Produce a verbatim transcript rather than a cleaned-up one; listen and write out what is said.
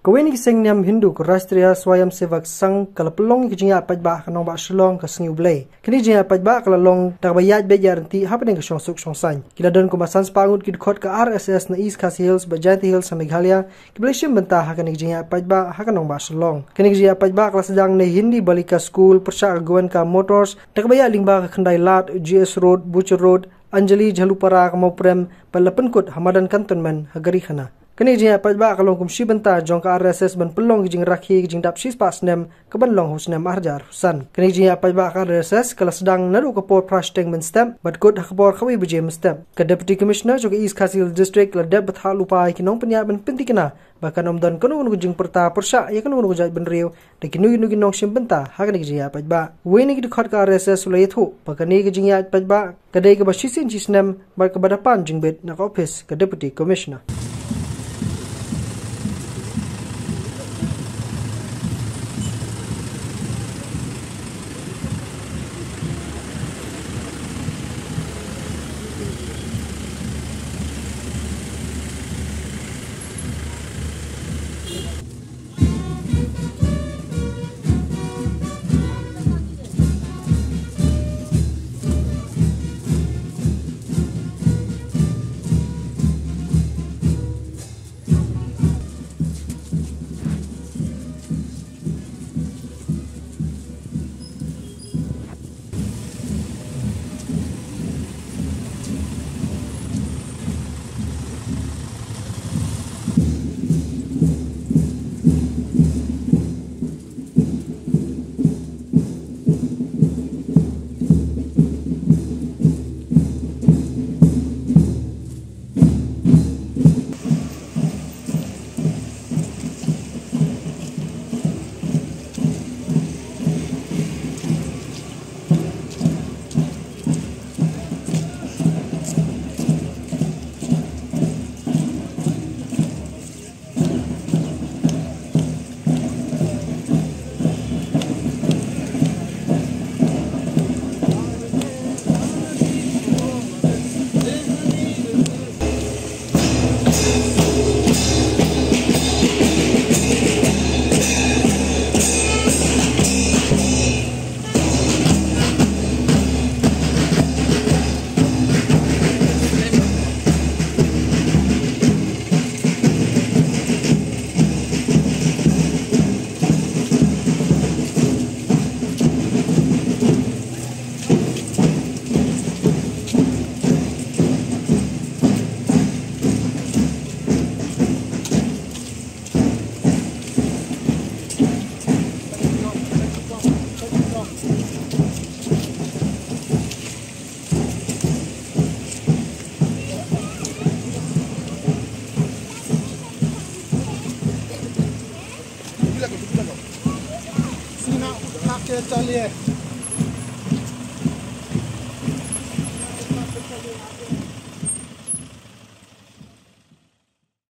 Kawei na ki seng niam Hindu ka Rashtriya Swayamsevak Sangh ka la pynlong ïa ka jingïaid paidbah ha ka nongbah Shillong ka sngi U Blei. Kane ka jingïaid paidbah ka la long da kaba ïaid beit ïaid ryntih hapdeng ka shongsuk shongsaiñ. Ki la don kumba san spah ngut ki dkhot ka R S S na East Khasi Hills bad Jaintia Hills ha Meghalaya kiba la shim bynta ha kane ka jingïaid paidbah ha ka nongbah Shillong. Kane ka jingïaid paidbah ka la sdang na Hindi Balika School pyrshah ka Goenka Motors da kaba ïaid lyngba ka Khyndai Lad, G S Road, Butcher Road, Anjali Jhalupara ka Mawprem bad la pynkut ha madan Cantonment ha Garikhana. Kane ka jingïaid paidbah ka long kum shi bynta jong ka R S S ban pynlong ka jingrakhe ka jingdap shispah snem kaban long ha u snem arhajar arphew san. Kane ka jingïaid paidbah ka R S S ka la sdang naduh ka por phra shiteng mynstep bad kut ha ka por khatwei baje mynstep. Ka Deputy Commissioner jong ka East Khasi Hills District la dep bthah lypa ïa ki nongpynïaid ban pynthikna ba kan ym don kano kano ka jingpyrta pyrshah ïa kano kano ka jaitbynriew da kino kino ki nongshim bynta ha kane ka jingïaid paidbah. Uwei na ki dkhot ka R S S u la ïathuh ba kane ka jingïaid paidbah ka dei kaba shisien shisnem bad kaba da pan jingbit na ka ophis ka Deputy Commissioner.